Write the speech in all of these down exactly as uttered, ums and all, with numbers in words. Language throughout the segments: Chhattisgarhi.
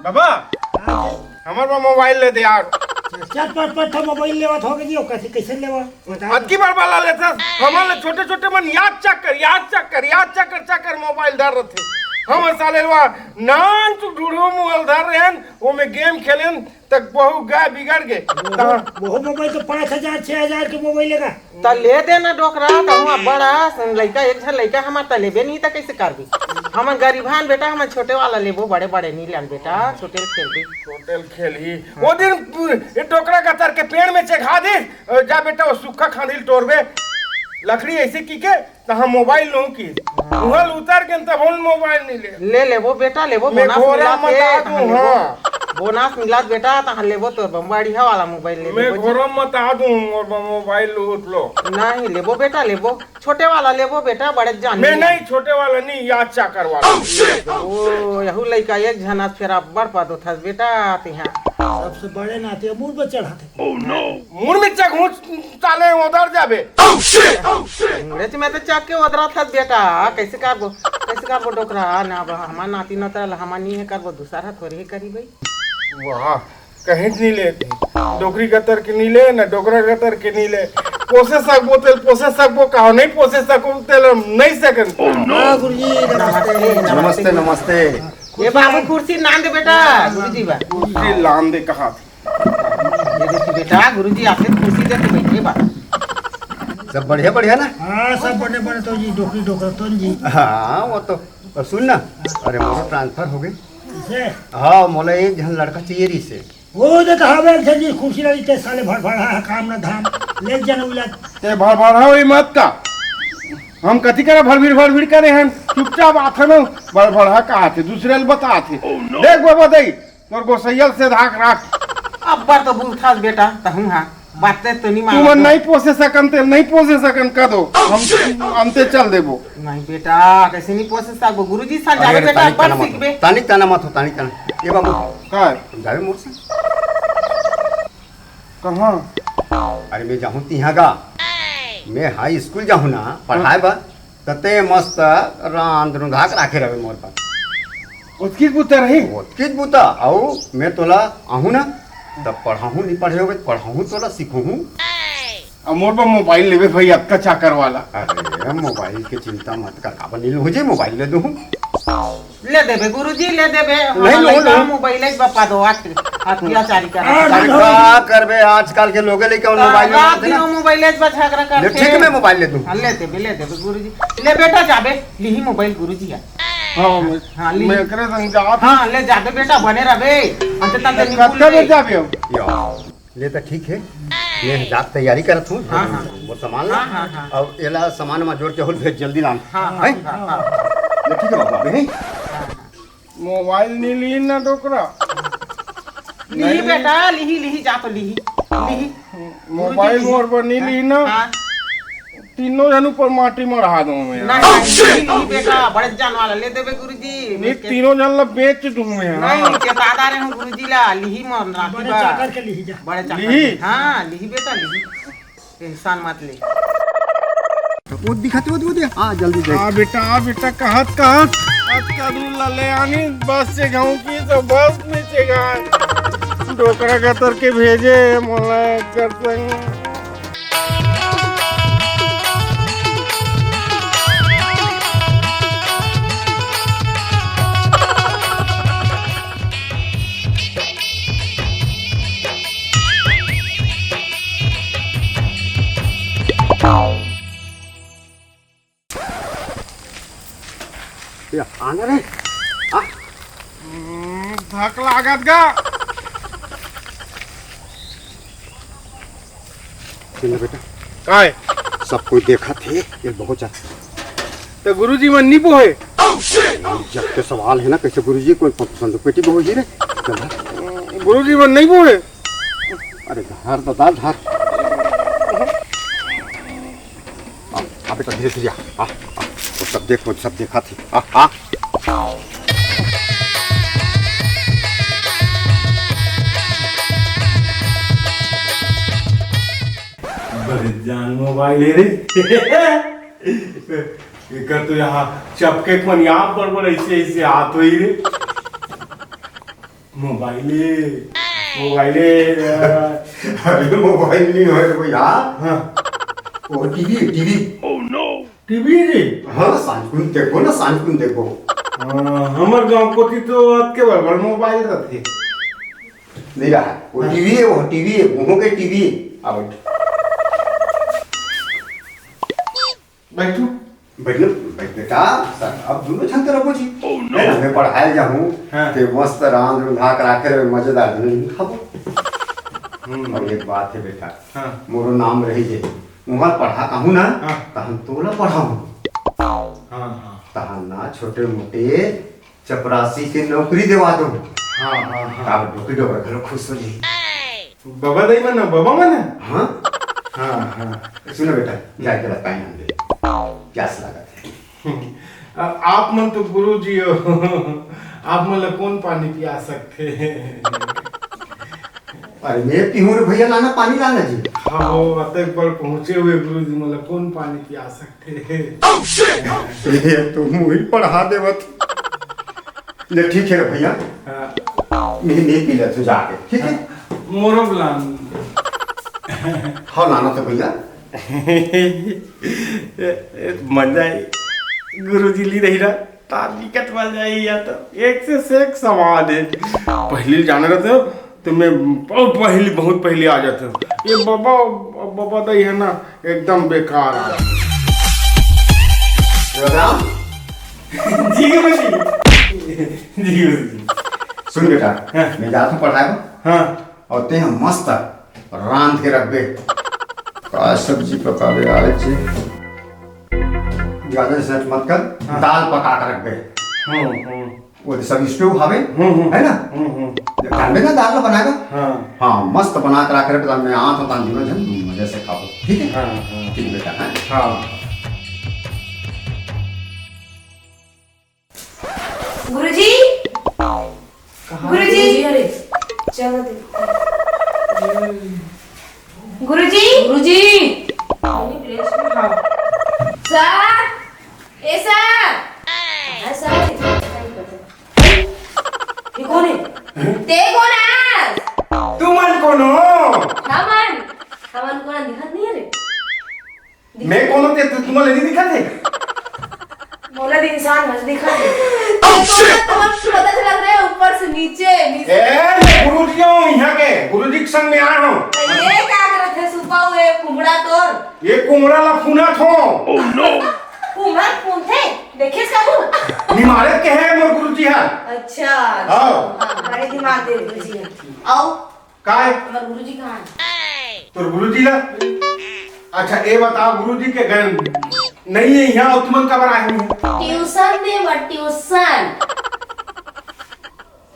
बाबा, हाँ जी। हमर बर मोबाइल ले दे यार। चार पाँच पाँच ठा मोबाइल लेवत होगे जी, ओकर से कैसे लेवा? बता दो। अतकी बार वाला लेथस, हमन ले छोटे छोटे मन याद चक्कर, याद चक्कर, याद चक्कर, चक्कर मोबाइल धर रथे। हमर साले लवा नान चुक ढूढ़ो मोबाइल धर रहेन, ओमे गेम खेलेन, तक बहु गाय बिगड़ गे। तहाँ वो मोबाइल तो पाँच हजार, छह हजार के मोबाइल लेगा। त ले दे ना डोकरा, त हुआ बड़ा सन लइका, एक झन लइका हमर त लेबे नहीं, त कैसे करबी? हमन गरीबान बेटा, हमन छोटे वाला लेबो, बड़े बड़े नहीं लेन बेटा, छोटे ल खेलबे। छोटे ल खेलही। वो दिन तू ये डोकरा गतर के पेड़ में चघा दे, जा बेटा, वो सूखा खांधिल टोरबे, लकड़ी ऐसे की के, त हम मोबाइल लूं की। उहल उतर के तब हम मोबाइल नहीं ले। ले लेबो बेटा, लेबो, मैं बोनस घोड़ा मिला मत के, आ तहाँ दूं, लेबो। हाँ। बोनस मिला बेटा, तहाँ लेबो तो बम्बाड़िया वाला मोबाइल ले मैं लेबो जी। घोड़ा मत आ दूं, मोर ब-, मोबाइल लूट लो। नहीं लेबो बेटा, लेबो। छोटे वाला लेबो बेटा, बड़े जान मैं ले। नहीं, छोटे वाला नहीं, याद चाकर वाला। ओ, यहू लइका एक झन अस फेर अब्बड़ पद होथस बेटा, तिहाँ। सबसे बड़े नाती मुड़ पर चढ़ाथे। मुड़ में चघूंच साले उधर जाबे। मुड़ेच में तो चघ के उधरा थस बेटा, कैसे करबो, कैसे करबो डोकरा? ना अब हमार नाती नतरा ला हमार नहीं है करबो, दूसर हा थोड़ी है करी भाई। वाह, कहीं नहीं ले, डोकरी गतर के नहीं ले, ना डोकरा गतर के नहीं ले। पोसे सकबो तेल, पोसे सकबो कहो, नहीं पोसे सकबो तेल, नहीं सकन। हाँ, गुरुजी, नमस्ते। नमस्ते, नमस्ते। ये बाबू कुर्सी लान दे बेटा, गुरुजी बा। कुर्सी लान दे कहा। ये देखी बेटा, गुरुजी आपके कुर्सी दे तो बैठे बा। सब बढ़िया, बढ़िया ना? हाँ, सब बढ़िया, बढ़िया तो जी, डोकरी डोकरा तो जी। हाँ, वो तो। और सुन ना, अरे, मोरो ट्रांसफर हो गई। किसे? हाँ, मोला एक झन लड़का चाहिए रही से। वो तो कहा बे, अच्छा जी, कुर्सी लगी के साले भड़ भड़ है, काम ना धाम, ले जाना उला। ते भड़ भड़ है वही मत का। हम कथी करा भड़ भीड़, भड़ भीड़ करे हैं, चुपचाप आथे ना, भड़ भड़ है कहा थे, दूसरे ल बता थे। देख बाबा दई, तोर गोसैया ल सेधा के राख। अब्बड़ तो बुलथस बेटा, तहूँ हा, बाते तो नहीं तुमन मानत। नहीं पोसे सकन, ते नहीं पोसे सकन, कह दो, हम अंते चल देबो। नहीं बेटा, कैसे नहीं पोसे सकबो? गुरुजी सा अरे, जाबे अरे, बेटा, तानिक अब्बड़ ताना मत हो, सीखबे। तानिक ताना मत हो, तानिक ताना। ये बाबू, का है? जाबे मोर से। कहाँ? अरे, मैं जाहूँ तिहाँ गा। मैं हाई स्कूल जाहूँ ना, पढ़ाए बर। त ते मस्त रांध रुंधा के राखे रहे मोर पास। ओतकीच बुता रही? ओतकीच बुता। अउ मैं तोला आहूँ ना, तब पढ़ाहूँ, नहीं पढ़े होगे, पढ़ाहूँ तोला, सिखाहूँ। अब मोर पर मोबाइल लेबे भाई, अतका चाकर वाला। अरे, मोबाइल के चिंता मत कर, काबर नहीं हो जाए, मोबाइल ले दूँ। ले देबे गुरुजी, ले देबे। नहीं, हमार लो, लइका लो। मोबाइल एक बपा दो, अत-, अत्याचारी कर। हाँ, अरे, लो। का करबे, आजकल के लोगे लइका हाँ, मोबाइल में रात रहते दिन ना। वो मोबाइल एक बा झगड़ा ले, करते। ठीक है, मैं मोबाइल ले दूँ। हाँ, ले देबे, ले देबे गुरुजी। ले बेटा जाबे, लिही मोबाइल गुरुजी आ। हाँ, मैं, हाँ, लिही। मैं एकरे संग जात हूँ। हाँ, ले जाबे बेटा, बने रहबे। अंत तक कब, कब जाबे अब? या। ले त ठीक हे, मैं जाके तैयारी करत हूँ। हाँ, हाँ। वो सामान ला। हाँ, हाँ, हाँ। अउ एला सामान मा जोड़ के होल भेज जल्दी लान। हाँ, हाँ, हैं? हाँ, हाँ। ले ठीक हे बाबू, अबे हैं? मोबाइल नहीं ली ना डोकरा। लिही नहीं। बेटा, लिही, लिही, जा तो लिही, लिही। मोबाइल गुरुजी, मोर पर नहीं ली ना। हाँ। तीनों झन ऊपर माटी मढ़ा दूँ मैं। नहीं, नहीं, नहीं, नहीं बेटा, बड़े जान वाला ले देबे गुरुजी। नहीं, तीनों झन ला बेच दूँ मैं, हाँ। नहीं, चेता रहे हूँ गुरुजी ला, लिही मन राती बड़े बा। चाकर के लिही जा। बड़े चाकर लिही? के, हाँ, लिही बेटा, लिही। टेंशन मत ले। वो दिखाते, वो, वो दे। हाँ, जल्दी दे। आ बेटा, आ बेटा, कहत, कहत। आज का दूर ला ले आनी, बस से गाँव की तो बस में से गाय। डोकरा कतर के भेजे, मोला कर संग। या, आना रे। आ। हम्म, धक लागत गा। सुन ना बेटा। काय? सब कोई देखत हे, ये बहुत ज्यादा। तो गुरुजी मन नी बोहे? जब के सवाल हे ना, कैसे गुरुजी कोई पसंद पेटी बोही रे? चल। गुरुजी मन नहीं बोहे? अरे धर दादा, धर। आ, आ बेटा, धीरे धीरे आ, आ, आ, वो सब देख, वो सब देखा थे। आ, आ। बड़े जान मोबाइल हे रे। एकर तो यहाँ चपके मन यहाँ बड़ बड़ ऐसे ऐसे हाथ होई रे। मोबाइले, मोबाइले। अरे, मोबाइल नहीं होय रे भैया। हाँ। वो टीवी, टीवी। टीवी रे? हाँ, सांझ कुन देखबो ना, सांझ कुन देखबो। हाँ, हमर गांव कोती तो अतके बड़ बड़ मोबाइल रथे। नहीं रहा, वो हाँ। टीवी है, वो टीवी है, वहाँ के टीवी है। आ बैठ। बैठू। बैठ ना, बैठ बेटा, सब, अब दोनों झन तो रहो जी। Oh, no। है ना, मैं पढ़ाए जाहूँ, हाँ। ते मस्त रांध रुंधा के राखे रहे, मजेदार दिन खाबो। हम्म। और एक बात है बेटा, हाँ। मोरो नाम रही जे, उहाँ पढ़ा कहूँ ना, हाँ। तहन तोला पढ़ाऊँ। हाँ, हाँ। तहन ना छोटे मोटे चपरासी के नौकरी देवा दो। हाँ, हाँ, हाँ। अब डोकी डोकर घलो खुश हो जाई। बाबा दाई मन, बाबा मन? हाँ। हाँ, हाँ। सुनो बेटा, जाके ला पानी आन दे। प्यास लागत है। आ, आप मन तो गुरुजी हो, आप मन ला कौन पानी पिया सकथे? अरे मैं पीहूं रे भैया, लाना पानी लाना जी। हाँ, अतेक बड़ पहुँचे हुए गुरुजी, मन ला कौन पानी पिया सकथे? ये तो मुही पढ़ा देवत। ले ठीक है रे भैया, हाँ। मैं नहीं पी लेथों जाके, ठीक है? हाँ, मोरो बुलान। हाँ, लाना तो भैया। मजा आई। गुरुजी ली रही ना, तार दिक्कत मजा आई या तो। एक से सेक सवाद है। पहली जाने रहते हो तो मैं बहुत पहली, बहुत पहली आ जाते हो। ये बाबा, बाबा दाई है ना, एकदम बेकार है। राम? जी गुरुजी। जी गुरुजी। सुन बेटा, हाँ। मैं जात हूँ पढ़ाए बर। हाँ। और ते हम मस्त रांध के रखबे। का सब्जी पकावे आज? ज्यादा झंझट मत कर, हाँ। दाल पका के रखबे। हम्म, हम्म। वो तो सब स्टोव हवे, हम्म, हम्म। है ना? हम्म, हम्म। जानबे ना दाल ला बनाएगा? हाँ। हाँ, मस्त बना के रख रहे, मैं आत हूँ, तान दूनों झन मजे से खाबो, ठीक है? हाँ, हाँ। ठीक बेटा, हाँ? हाँ। गुरुजी? कहाँ गुरुजी? गुरुजी? अरे। चलो देखते हैं। गुरुजी? गुरुजी? हाँ। सर! ए सर! हाँ, सर। ये कौन है? ते कौन आस? तुमन कौन हो? हमन, हमन कौन दिखत नहीं है रे? मैं कौन होते, तू, तुमन नहीं दिखत है? मोला भी इंसान हस दिखत है। Oh, shit! तुमन पता चलत रहे ऊपर से नीचे, नीचे। ए, मैं गुरुजी हूँ यहाँ के, गुरुजी के संग में आए हूँ। तो ये क्या करत है सुपा हुए कुमड़ा तोर? ये कुमड़ा ला फुनत हो। Oh, no! कुमड़ा फुनथे? देखे का तू? निमारे के है मोर गुरुजी हा। अच्छा, हाँ। हाँ, बड़े दिमाग दे गुरुजी हा। आओ। काय? हमार गुरुजी कहाँ है? तोर गुरुजी ला? अच्छा, ये बताओ, गुरुजी के गन नहीं है यहाँ, और तुमन काबर आए हो? ट्यूशन दे बर, ट्यूशन।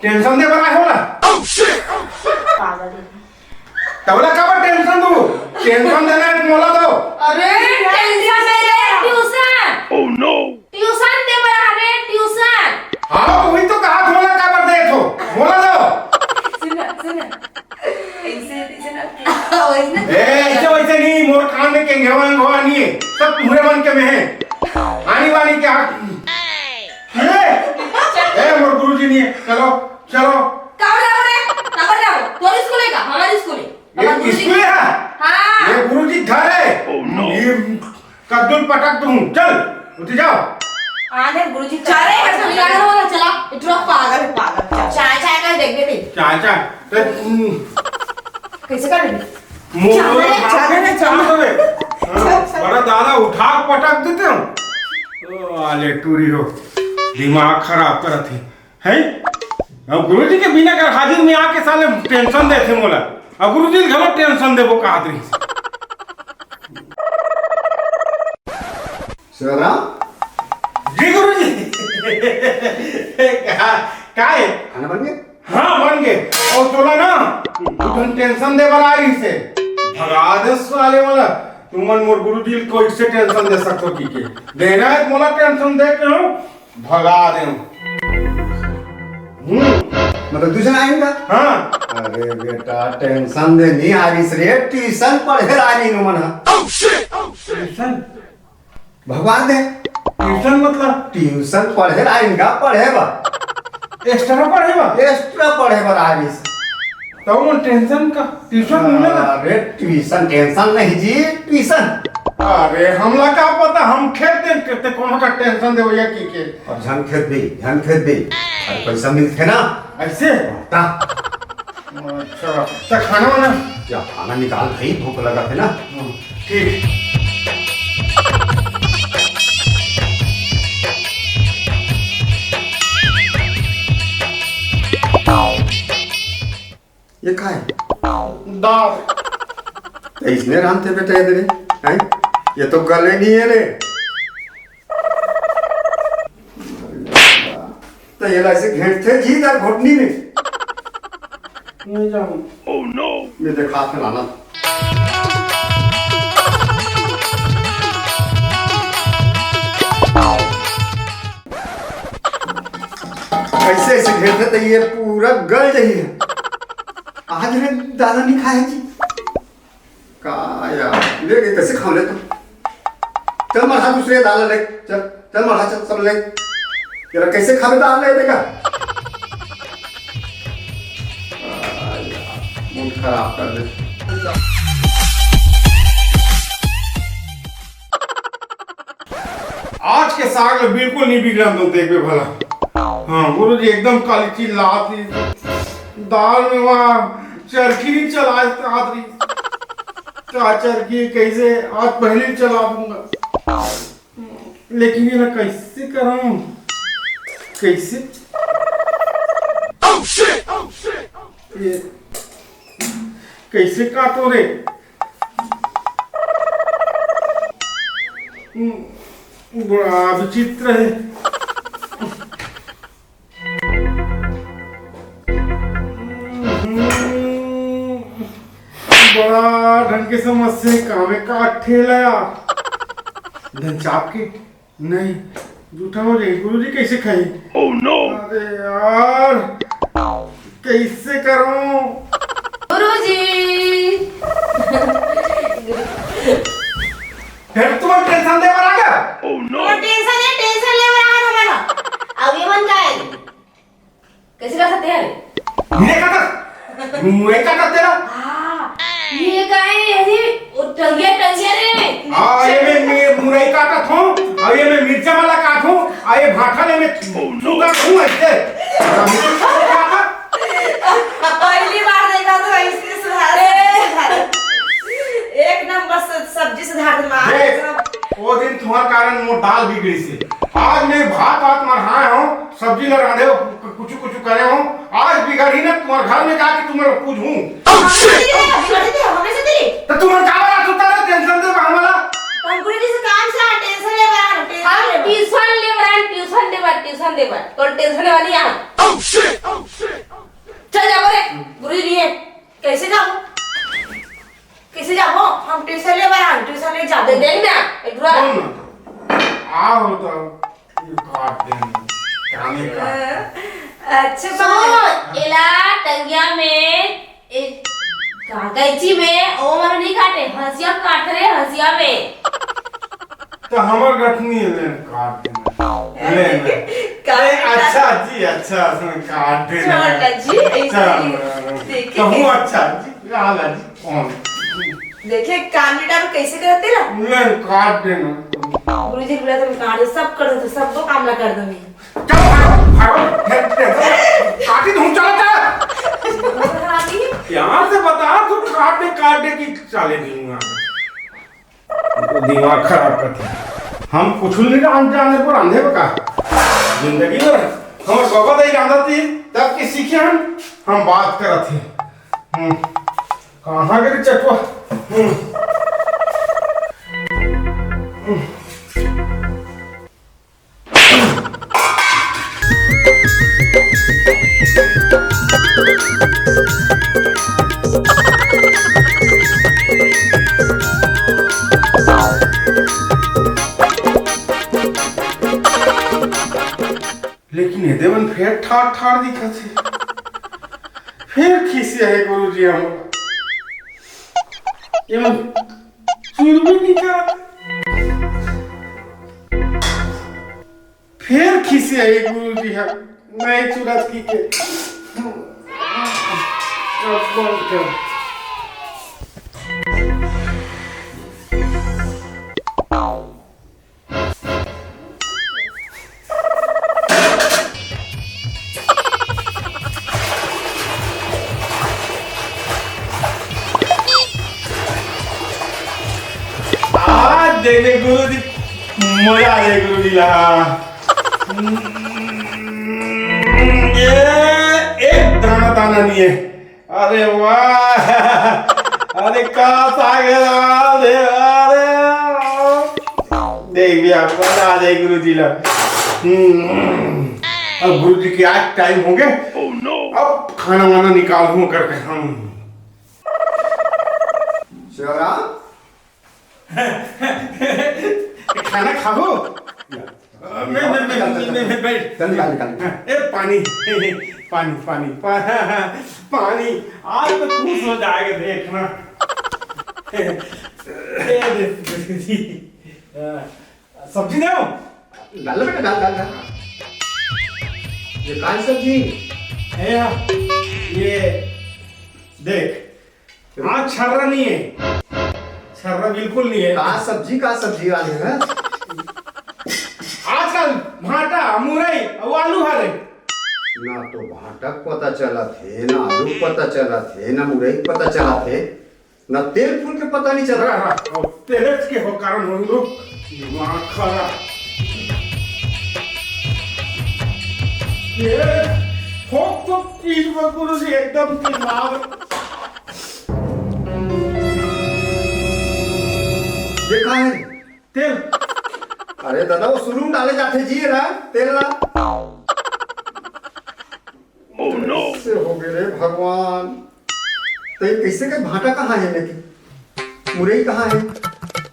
टेंशन दे बर आए हो ना? पागल है। तबला काबर टेंशन दू? टेंशन देना है तो मोला दो। अरे, टेंशन दे रहे हैं, ट्यूशन। Oh, no! ट्यूशन दे बर आ रे, ट्यूशन। हाँ, वही तो कहा, मोला काबर देत हो? मोला दो। सुन ना, सुन ना। ऐसे, ऐसे ना। वही ना। ए, ऐसे वैसे नहीं, मोर कान में केंगेवा वेंगेवा नहीं है। सब तुम्हरे मन के में है। आनी वानी क्या? ए, ए, मोर गुरुजी नहीं है। चलो, चलो। काबर जाबो रे? काबर जाबो? तोर स्कूल है का? हमार स्कूल है। ये हमार गुरुजी स्कूल है? हाँ। ये गुरुजी घर है। Oh, no। ये कद्दू ल पटक दूँ, चल, उठी जाओ। आने गुरुजी, चल रे, ऐसा नहीं लगा वाला, चला। इतना पागल है, पागल, चल। चाय, चाय का देख दे। चाय, चाय, ते, हम्म। कैसे कर लेंगे? मुंह चल रे, चल रे, चल। हाँ, चल, चल। बड़ा दादा उठा पटक देते हो। ओ, आले टूरी हो, दिमाग खराब करत है। हैं? अब गुरुजी के बिना घर हाजिर में आके साले टेंशन देथे मोला। अब गुरुजी ल घलो टेंशन देबो कहत रहिस। शिवराम? जी गुरुजी। का, का है? खाना बन गया? हाँ, बन गए। और तोला ना, तुम टेंशन दे वाला आई से। भगा दे साले वाला। तुमन मोर गुरुजी ल कोई से टेंशन दे सकथो की के? देना है मोला टेंशन दे के हो? भगा देव। हम्म। मतलब दूसरा आइन का? हाँ। अरे बेटा, टेंशन दे नहीं आ रही रे, ट्यूशन पढ़े ला नहीं मन। ट्यूशन? भगवान दे। ट्यूशन मतलब? ट्यूशन पढ़े ला इनका पढ़े बा। एक्स्ट्रा पढ़े बर? एक्स्ट्रा पढ़े बर आए रहिस। त वो टेंशन का ट्यूशन मिले ना? अरे ट्यूशन टेंशन नहीं जी, ट्यूशन। अरे हमला का पता, हम खेत देन करते कोनो का टेंशन दे भैया की के। अब झन खेत भी, झन खेत भी। अरे पैसा मिलथे ना। ऐसे? ता। अच्छा, त खाना वाना? क्या खाना निकाल भाई, भूख लगा थे ना। हम्म, ठीक। ये का है? दाल। तो इसने रांधते बेटा ये दे, हैं? ये तो गले नहीं है रे। तो ये ऐसे घेंटथे जी इधर घुटनी में। नहीं जाऊँ। Oh no! मैं देखा था लाना। ऐसे ऐसे घेंटथे तो ये पूरा गल जाही। आज रे दादा नहीं खाए जी। का यार, ले गए, कैसे खाओ ले तू? चल मढ़ा दूसरे दाल ले, चल, चल मढ़ा, चल सब ले। तेरा कैसे खावे दाल ले देगा? आ यार, मूड खराब कर दे। आज के साग ले बिल्कुल नहीं बिगड़न दो, देखबे भला। हाँ गुरु जी, एकदम काली चीज लात ही। दाल में वहाँ चरखी नहीं चला आत रही। का चरखी कैसे आज पहले ही चला दूंगा, लेकिन ये ना कैसे करूं, कैसे ये कैसे काटो रे? हम्म, बड़ा विचित्र है। हम्म, बड़ा ढंग के समस्या है, कामे का ठेला। धन चाप के नहीं, जूठा हो जाए। गुरुजी कैसे खाई? Oh no! अरे यार, कैसे करूं? गुरुजी। फिर तुम टेंशन दे बर आ गया? Oh no! वो टेंशन है, टेंशन ले बर आ रहा हमारा। अब ये मन का है? कैसे कर सकते हैं रे? ये का कर? मुरई का कर तेरा? हाँ, ये का है? अरे, वो टंगिया, टंगिया रे। हाँ, ये मैं, मैं मुरई काटत हूँ, और ये मैं मिर्चा वाला काटूँ, और ये भाटा ले मैं छू कर हूँ ऐसे। पहली बार देखा तो ऐसे सुधार, सब्जी सुधार। एक नंबर से सब्जी सुधार दे मार। देख, सब। वो दिन तुम्हारे कारण मोर दाल बिगड़ी से। आज मैं भात भात मढ़ाए हूँ, सब्जी ल रांधे हो, कुछ कुछ करे हो, आज बिगड़ही ना तुम्हारे घर में जाके तुम्हारे पूछूं। Oh, shit! बिगड़ देते हो, हमेशा तेरी। तो तुम्हारे का वाला सुता रहे, टेंशन दे हमला। हम पूरी दिन से काम से आ, टेंशन ले रहा हूँ, टेंशन हम ले रहा हूँ। ट्यूशन ले रहा हूँ, ट्यूशन दे बर, ट्यूशन दे बर। तो टेंशन वाली यहाँ। Oh, shit! Oh, shit! चल जाओ रे, गुरु जी है। कैसे जाओ? कैसे जाबो? हम ट्यूशन ले बर आन, ट्यूशन ले जाबो। दे देख ना, एक बार। सुन ना, आओ तो, ये काट देंगे। कामे का। अच्छा, सुन, बात। एला टंगिया में, ए, का कैंची में, ओ मन नहीं काटे, हंसिया काट रे, हंसिया में। तो हमर गठनी ले काट देना। ले ना। काट ए, देना। अच्छा जी, अच्छा, सुन, काट देना। छोड़ ना जी, ऐसे चल, ही। देखे। कहूँ अच्छा जी, आला जी, कौन? देखे, कान में डाल कैसे करते ना? ले, काट देना। गुरुजी बोला तो मैं काट दे, सब कर दे, सब तो काम ना कर दो मैं। चलो, भागो, भागो, काटी दूँ, चलो, चलो। यहाँ से बता, तू काट दे, काट दे कि चाले नहीं हुआ। दिमाग खराब करथे। हम कुछ नहीं रांध जाने को रांधे का। जिंदगी में हमर बाबा दाई रांधत ही, तब के सीखे हन, हम बात करत ही। हम्म, कहाँ गे रे चटवा? हम्म। लेकिन एदे मन फेर ठाढ़ ठाढ़ दिखत हे। फेर खिसिया हे गुरुजी हमला। ये मन चुरबी नहीं करत। फेर खिसिया हे गुरुजी ह। नहीं चुरत की के। अब बंद कर। आज देख ले गुरु जी, मजा आ जाए गुरु जी ला। ये एक दाना दाना नहीं है। अरे वाह, अरे का साग है यार, अरे देख भी आप, मजा आ जाए गुरु जी ला। हम्म, अब गुरु जी के आज टाइम हो गए। अब खाना वाना निकाल हूँ करके हम। शिवराम, खाना खाबो? मैं, मैं, मैं, मैं, मैं, मैं, बैठ। जल्दी निकाल, निकाल। ए, पानी, पानी, पानी, पा-, पानी। आज तो खुश हो जाएगा, देखना। ए, दे, दे, दे, आ, सब्जी दे। डाल बेटा, डाल, डाल, डाल। ये काली सब्जी। ए, ये देख, आज छर्रा नहीं है, छर्रा बिल्कुल नहीं है। का सब्जी, का सब्जी वाले है? आजकल भांटा, मुरई अउ आलू हरे। ना तो भांटा के पता चलत हे, ना आलू के पता चलत हे, ना मुरई के पता चलत हे, ना तेल फूल के पता नहीं चलत। हाँ, हाँ, और तेलच के हो कारण हो लोग दिमाग खराब। ये ठोक ठोक पीठ में गुरु जी एकदम दिमाग। ये का है? तेल। अरे दादा, वो शुरू में डाले जाते जी ना तेल ला। Oh no! कैसे हो गए रे भगवान? तो ये कैसे के भांटा कहाँ है लेके? मुरई कहाँ है?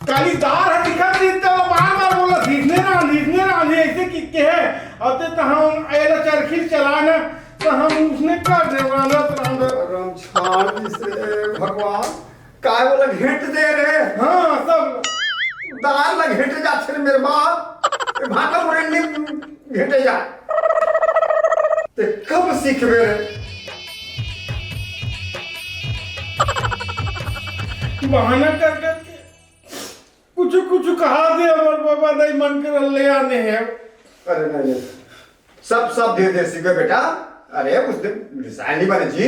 काली दार है, दिखा दी तो बार बार बोला, "सीखने ना, सीखने ना, नहीं ऐसे की के है।" अब ते तो हम ऐला चरखी चलाना, तो हम उसने कर दे, रांधत, रांधत। राम छाड़ दिस रे भगवान। काय बोला घेंट दे रे? हाँ, सब। दार ला घेंटे जाथे रे मेरे बाप। ये भांटा मुरई नहीं घेंटे जा। ते कब सीखबे रे? बहाना कर करके कुछ कुछ कहा दे, हमर बाबा दाई मन कर ले आने हैं। अरे नहीं, नहीं। सब, सब धीरे धीरे सीखे बेटा। अरे, उस दिन रिसायन नहीं बने जी।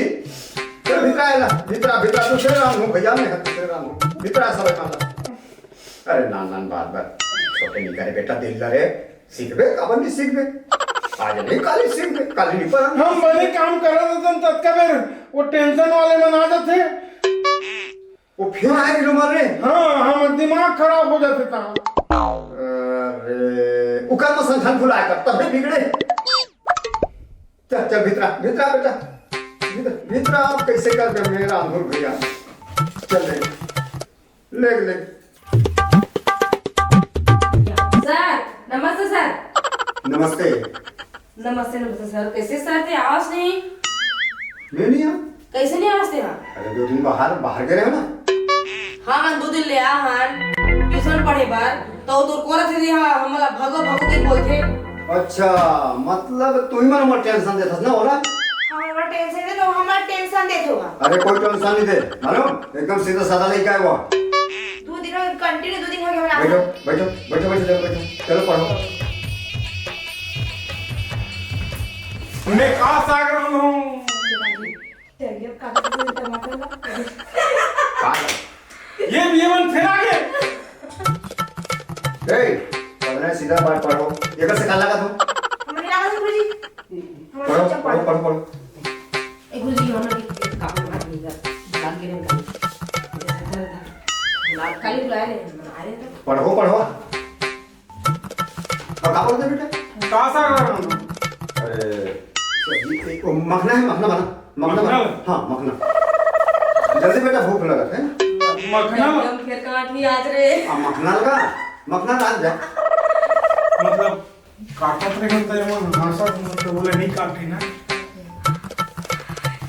चल भीतरा आएला, भीतरा, भीतरा, दूसरे राम हूँ भैया, मैं दूसरे राम हूँ। भीतरा सब है माता। अरे नान नान बात बात। छोटे नहीं करे बेटा, दिल ला रे। सीखबे, काबर नहीं सीखबे? आज नहीं, काली सीखबे, काली नहीं पर हम बने काम करत हन, ततका बेर वो टेंशन वाले मन आ जाथे। वो फिर आए रे रुमाल रे। हाँ, हमर दिमाग खराब हो जाथे ता। अरे, उकर में संगठन भुलाए कर, तब भी बिगड़े। चल, चल, भीतरा, भीतरा बेटा। भीतर, भीतरा आप कैसे कर दे मेरा अंगूर भैया। चल ले। ले, ले। सर, नमस्ते सर। नमस्ते। नमस्ते, नमस्ते सर। कैसे सर ते आवस नहीं? मैं नहीं आ। कैसे नहीं आवस ते हा? अरे दो दिन बाहर, बाहर गए रहे ना। हाँ, हाँ, दो दिन ले आ हन ट्यूशन पढ़े बर, तो तोर कोरा से हा हमला भगो भगो के बोलथे। अच्छा, मतलब तू ही मन हमर टेंशन देथस ना ओला? हाँ, हमर टेंशन दे तो हमर टेंशन देथे हा। अरे कोई टेंशन नहीं दे, मालूम? एकदम सीधा साधा लड़का है वो। दो दिन हो, कंटिन्यू दो दिन हो गया हमरा। बैठो, बैठो, बैठो, बैठो, चलो, बैठो। चलो पढ़ो। मैं का साग रहा हूँ? चलिए, अब काका से टमाटर ला। का? ये भी ये मन फेर आ गए। ए, पढ़ना है, सीधा बात पढ़ो। ये कैसे काला का तुम? हमारे लागत है गुरुजी। हमारे पढ़ो, बच्चा पढ़ो, पढ़ो। पढ़ो, पढ़ो। ए गुरुजी, हम लोग एक काम कर दीजिए। लाल के लिए लाल। लाल काली बुलाए रहे हैं, आ रहे हैं तो। पढ़ो, पढ़ो। और का बोलते बेटा? का साग रहा हूँ? अरे, सब्जी, एक वो मखना है, मखना बना, मखना बना। मखना? हाँ, मखना। जल्दी बेटा, भूख लगत है। मखना? एकदम फेर काट ही आज रे। आ, मखना लगा, मखना डाल जा। मतलब, काटत रहे तो ये मन हंसत, मतलब, बोले नहीं काटे ना।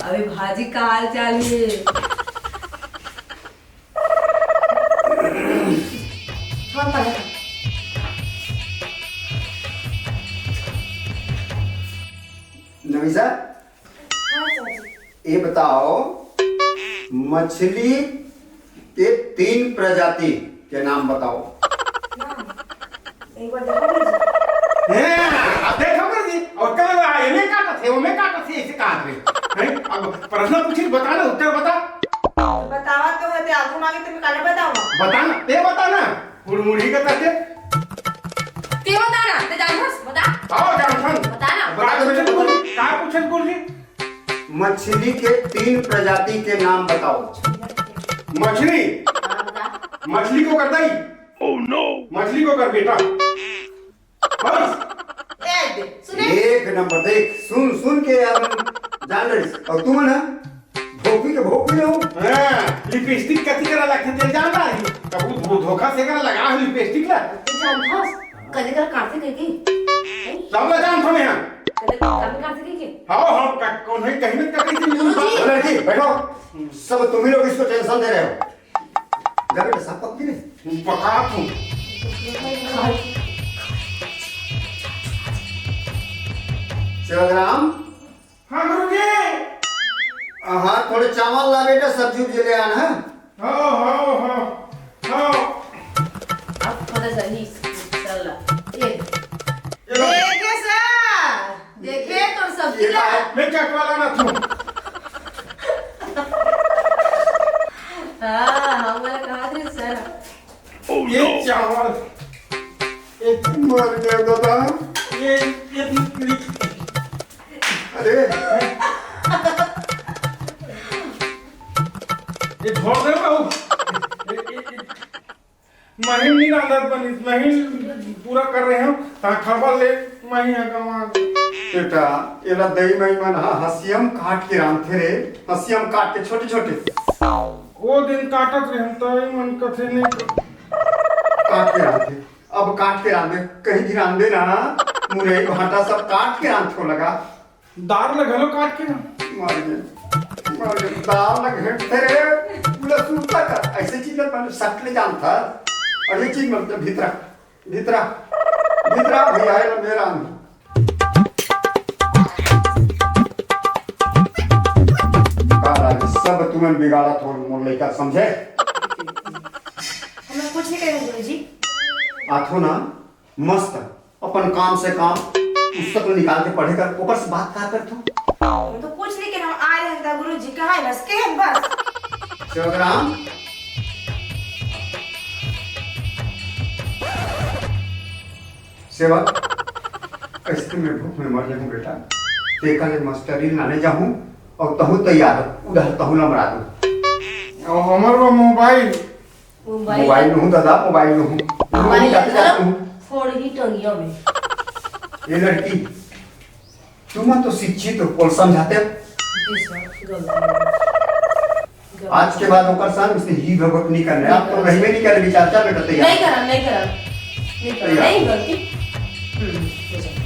अबे भाजी, का हाल चाल है? हाँ, पढ़े। ऐसा? हाँ सर जी। ये बताओ, मछली के तीन प्रजाति के नाम बताओ। एक बार देखो गुरुजी। हैं, अब देखो गुरुजी, और कल आ, एमे काटत हे, ओमे काटत हे, ऐसे कहा थे। हैं? अब प्रश्न पूछी, बता ना, उत्तर बता। बतावा तो हे, ते आगू मांगे तो मैं काले बताऊंगा। बता ना, ते बता ना। हुड़मुड़ी का करके। ते बता ना, ते जानथस, बता। आओ, जानथन। बता ना। बता, का पूछे गुरुजी? का पूछे गुरुजी? मछली के तीन प्रजाति के नाम बताओ। मछली? हाँ, बता। मछली को कर दाई। Oh no! मछली को कर बेटा। बस। ए, दे, सुने? एक नंबर, देख, सुन, सुन के यार, हम जान रही। और तू ना, भोपी के भोपी ले हो। हाँ, लिपस्टिक कथी करा लगथे, तेल जान रही। कबू धो-, धोखा से करा लगा है लिपस्टिक ला। ते जानथस, कदे कर काफी कह के। हैं? सब ला जान थो यहाँ। कदे कर काफी काफी कह के। हाँ, हाँ, क-, कौन है, कहीं में कहीं से मिलूंगा। गुरुजी। अरे लड़की, बैठो। सब तुम ही लोग इसको टेंशन दे रहे हो। जा बेटा, सब पक गई रे। पका तू। सेवक राम। हाँ गुरुजी। हाँ, थोड़े चावल ला बेटा, सब्जी उब्जी ले आना, हाँ? हाँ, हाँ, हाँ, हाँ। अब पता चली, चल ला। ये। ये लो। देखे सर, देखे तोर सब्जी ये ला। ला। मैं क्या वाला ना तू। हाँ, हम वाला कहा थे सर। ये चावल, ये मर गया दादा। ये, ये, अरे। ये छोड़ दे बाबू। ये, ये, ये, महीन नहीं रांधत बनिस, महीन पूरा कर रहे हो, ता खबर ले, महीन है कमा। बेटा, एला दई मई मन हा हसियम काट के रांधथे रे, हसियम काट के छोटे छोटे। वो दिन काटत रहे, तई मन कथे नहीं। काट के रांधथे, अब काट के रांधे, कहीं भी रांधे ना, मुरई भाटा सब काट के रांधथे लगा। दार ल घलो काट के ना। मार दे, मार दे, दार ल घेंटथे रे, पूरा सूखा कर, ऐसे चीज ल मैंने सट ले जानता। और ये चीज मतलब भीतरा, भीतरा, भीतरा भैया है ना मेरा आदमी। का राज, सब तुमन बिगाड़त हो मोर लइका, समझे? हमें कुछ नहीं कहेंगे गुरुजी। आथो ना, मस्त अपन काम से काम, पुस्तक ल निकाल के पढ़े कर, ओकर से बात का करथो? हम तो कुछ नहीं कहना, आ रहे हैं गुरुजी, कहाँ है बस, के हैं बस। सेवक राम, सेवक, ऐसे मैं भूख में मर जाऊं बेटा, तेकर ले मास्टरी लाने जाहूं और तहूं तैयार हो, उधर तहूं लमरा दूं। और हमर वो मोबाइल। मोबाइल। मोबाइल नहूं दादा, मोबाइल नहूं। मोबाइल नहूं, जाते, जाते नहूं। फोड़ ही टंगिया में। ये लड़की, तुम तो शिक्षित हो, बोल समझाते हो। जी सर, गलती हो गई। गलती। आज के बाद ओकर संग से ही भगत नहीं करना है। आप तो नहीं रहबे नहीं करे, विचार, चल बेटा, तैयार। नहीं करा, नहीं करा। नहीं करा, तैयार। नहीं गलती। हम्म, हो जाए।